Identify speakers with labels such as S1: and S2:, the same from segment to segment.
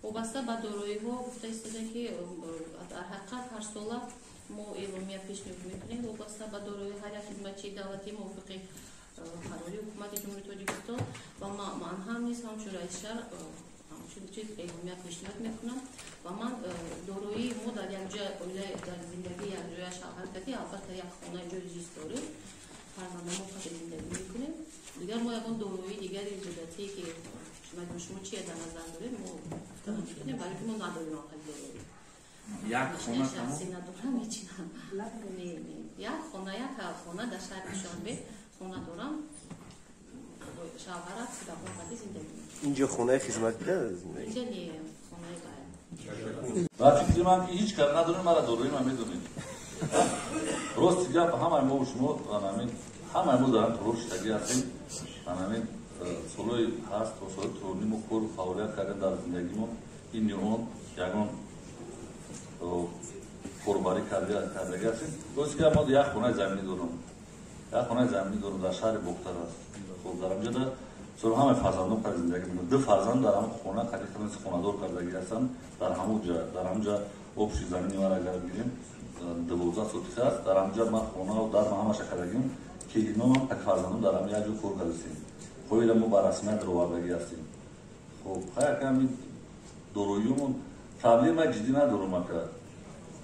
S1: Вобаста ба дороиҳо гуфта истода, ки дар ҳақиқат ҳар сола мо эъломия пешниҳод мекунем вобаста ба дорои ҳар як хизматчии давлатӣ мувофиқи қарори Ҳукумати Ҷумҳурии Тоҷикистон, ва ман ҳам низ ҳамчун раиси шаҳр ҳамчун чиз эъломия пешниҳод мекунам. Ва ман дороии мо дар якҷоя оила, дар зиндагии якҷоя шавҳар кардӣ, албатта, як хона, ҷои зист дорем, фарзандамо қадр зиндагӣ мекунем. Дигар мо ягон дороии дигари зиёдатие, ки шумо чие дар назар дорем, мо гуфта наметавонем, барои ки мо надорем анқадр дороӣ.
S2: Як хона тамом?
S1: Надорам, ҳечинам. Не, не, як хона, як хона дар шаҳри Душанбе хона дорам, шавҳарат кӯдакон қади зиндагӣ.
S3: Инҷо хонаи хизмат бида?
S1: Инҷа не, хонаи бай.
S4: Ба фикри ман, ки ҳеҷ кар надорем, мара дорои ман медонед. Рости гап, ҳамаи мо шумо анамин, ҳамаи мо дар ҳам шидагӣ ҳастем. Анамин солҳои ҳаст то соли тӯлонӣ мо кору фаъолият кардем дар зиндагимо, ин ё он ягон корбарӣ кардагӣ ҳастем. Рости гап, мо як хонаи заминӣ дорам, як хонаи заминӣ дорам, дар шаҳри Бохтар аст. Хоб, дар ҳамҷода сол ҳамаи фарзандон қади зиндагӣ мекунанд. Ду фарзанд дар ҳамон хона қади хидмати хонадор кардагӣ ҳастанд. Дар ҳамон ҷа, дар ҳамон ҷа общий замини ман агар бигирем, 12 сотих аст. Дар ҳамон ҷа ман хонаву дарма ҳамаша кардагим, келиномам қади фарзандон дар ҳамин як ҷо кор кардастем. Хоҳида мо ба расмият даровардагӣ ҳастем. Хоб, хай, аками дороиёмон проблемаи ҷиддӣ надорум, ака.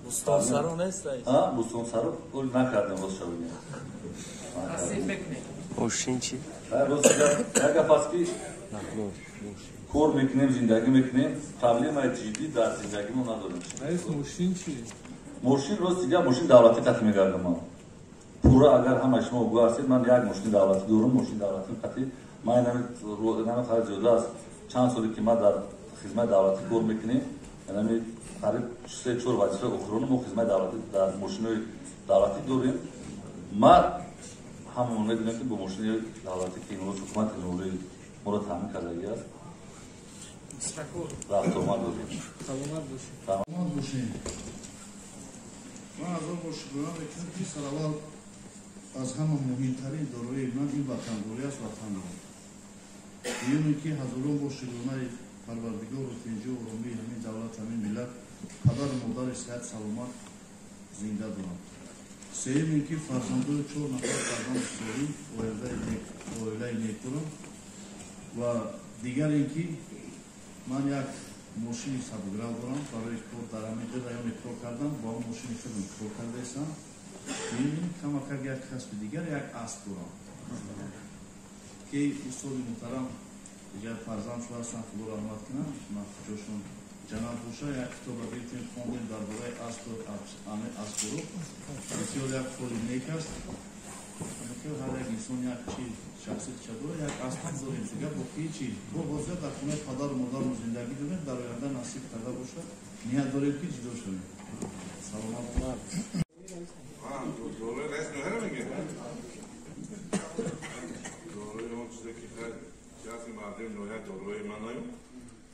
S2: Бустонсаро нест?
S4: Бустонсаро накардем, ростша бигем.
S3: Мошин чи?
S4: Як гап аст, ки кор мекунем, зиндагӣ мекунем, проблемаи ҷиддӣ дар зиндагимо надорем.
S5: Раис, мошин чи?
S4: Мошин, рости гап, мошин давлатӣ қатӣ мегардам ман пурра. Агар ҳамаи шумо огоҳ ҳастед, ман як мошини давлатӣ дорам. Мошини давлатӣ қатӣ ман инами қариб зиёда аз чанд соле, ки ман дар хизмати давлатӣ кор мекунем, инами қариб се чор вазифаи охирони мо хизмати давлатӣ дар мошинои давлатӣ дорем. Ман ҳамаон медонем, ки бо мошини давлатӣ, ки имрӯз ҳукумати ҷумҳурӣ моро таъмин кардагӣ аст, рафтуомад дорем.
S5: Саломат бошед. Саломат бошед. Ман аз он бо шукрона мекунам, ки сараввал аз ҳама муҳимтарин дороии ман ин ватандорӣ аст, ватанро. Дуюм, ки ҳазорон бо шукронаи Парвардигору тинҷу оромии ҳамин давлат, ҳамин миллат, падару модари сиҳат саломат зинда дорам. Сеюм ин ки фарзандои, чор нафар фарзанди солим, ояндаи нек, оилаи нек дорам. Ва дигар ин ки ман як мошини сабукрав дорам барои кор, дар ҳамин районе кор кардам, бо он мошини худам кор кардаистам. Ин камакак як касби дигар, як асп дорам, ки устоди муҳтарам дигар фарзанд шуда ҳастанд, Худо раҳмат кунанд, ҷошон ҷаннат боша, як китоба гирифтем, хондем дар бораи аспу аспуру. Бисёр як кори нек аст. Ҳар як инсон як чи шахсиятша дорад, як асп дорем. Дигар боқии чи бо ҳозир дар хонаи падару модармо зиндагӣ дорем. Дар оянда насиб карда бошад, ният дорем, ки ҷудо шавем. Саломат.
S6: Дорои раис ноҳера мегӯяд, дорои он чизе, ки ҷазми мардуми ноҳия дорои манаю,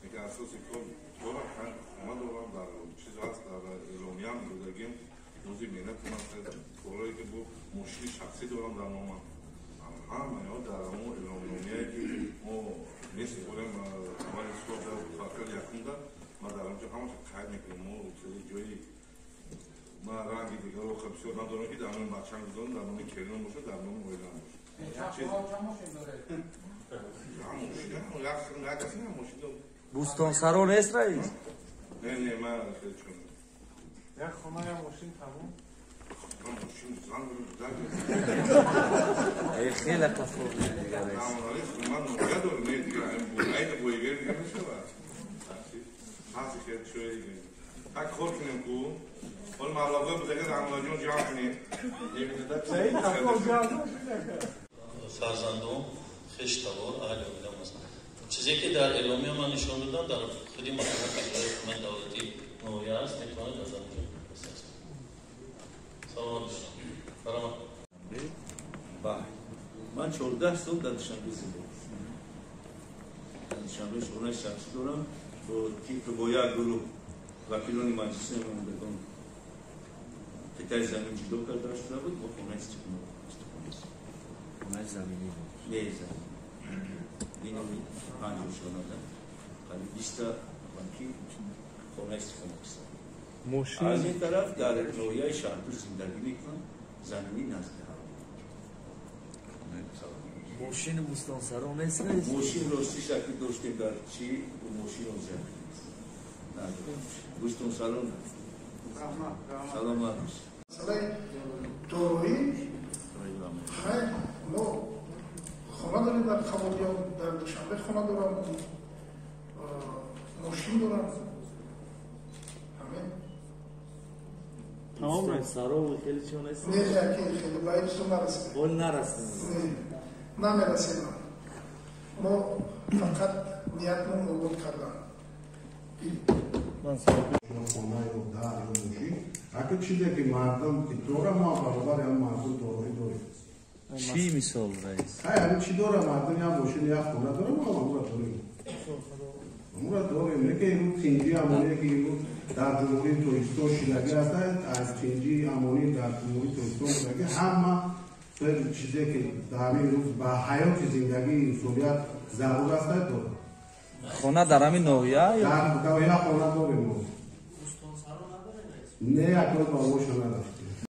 S6: лекин асоси кор дорам, хона дорам, дар чиз ҳаст, дар эъломиям додагим, рӯзи меҳнати ман, корое ки бо мошини шахсӣ дорам дар номам, ҳамаё дар ҳамон эъломномияе, ки мо месупорем аввали сол, дар квартали якумда, ман дар онҷо ҳамаша қайд мекунем. Мо ҷои ман ранги дигаро бисёр надорам, ки дар номи бачам гузорам, дар номи келинам бошад, дар номи оилам бошад.
S2: Бустонсаро нест, раис?
S6: Не, не, ман хеле чун
S5: як хона, як мошин, тамом.
S6: Мошин зан.
S2: Хеле қафо дигар, раис.
S6: Ман ноҳия дорам, не, дигар боигар дигар мешавад. Ҳаст хеле чӯи так кор кунем ку ҳол маблағҳои бузага Раҳмуллоҷон ҷамъ кунем.
S7: Фарзандон, хештавор, аҳли оилам аст. Чизе, ки дар эъломия ман нишон додам, дар худи мақомоти иҷрои ҳукумати давлатии ноҳия аст, метавонед аз онҷо дастрас. Саломат бошед, баромад.
S8: Ман 14 сол дар Душанбе зиндагӣ, дар Душанбе хонаи шахсӣ дорам. Бо тибқи бо як гурӯҳ вакилони Маҷлиси намояндагон қитъаи замин ҷудо карда шуда буд, мо хонаи истиқомат.
S2: Хонаи заминӣ?
S8: Не, замин бинои панҷошонада, қариб 20-та. бонкӣ хона истиқомат. Аз ин тараф дар ноҳияи Шаҳрдуз зиндагӣ мекунам, заминӣ назди ҳам.
S2: Мошини Бӯстонсаро нест раис?
S8: Мошин ростиш аки доштем дар чи мошин озият нест. Надорем. Бӯстонсаро нест. Саломат бошед.
S9: Масъалаи дороӣ, хайр, мо хона дорем дар Қабодиён, дар Душанбе хона дорам, мошин дорам. Ҳамин.
S2: Тамом раис, саро хеле чио нест?
S9: Не, яке хеле ба ин чизо нарасидем.
S2: Бол нарасидем.
S9: Не, намерасем. Мо фақат ниятмон обод кардан.
S6: Хона ё дар ё мошин, аки чизе ки мардум ки дора, мо баробар ям мардум дороӣ дорем.
S2: Чӣ мисол раис?
S6: Хай, ҳамин чӣ дора мардум, як мошин, як хона дора, мо ҳамура дорем. Ҳамура дорем. Не ки имрӯз тинҷӣ амоние ки имрӯз дар Ҷумҳурии Тоҷикистон шидагӣ аст, аз тинҷӣ амонӣ дар Ҷумҳурии Тоҷикистон будагӣ ҳама чизе ки дар ҳамин рӯз ба ҳаёти зиндагии инсоният зарур аст, дорад.
S2: Хона дар ҳамин ноҳия ё?
S6: Дар ноҳия хона дорем мо. Не, акнун бобошо надорем.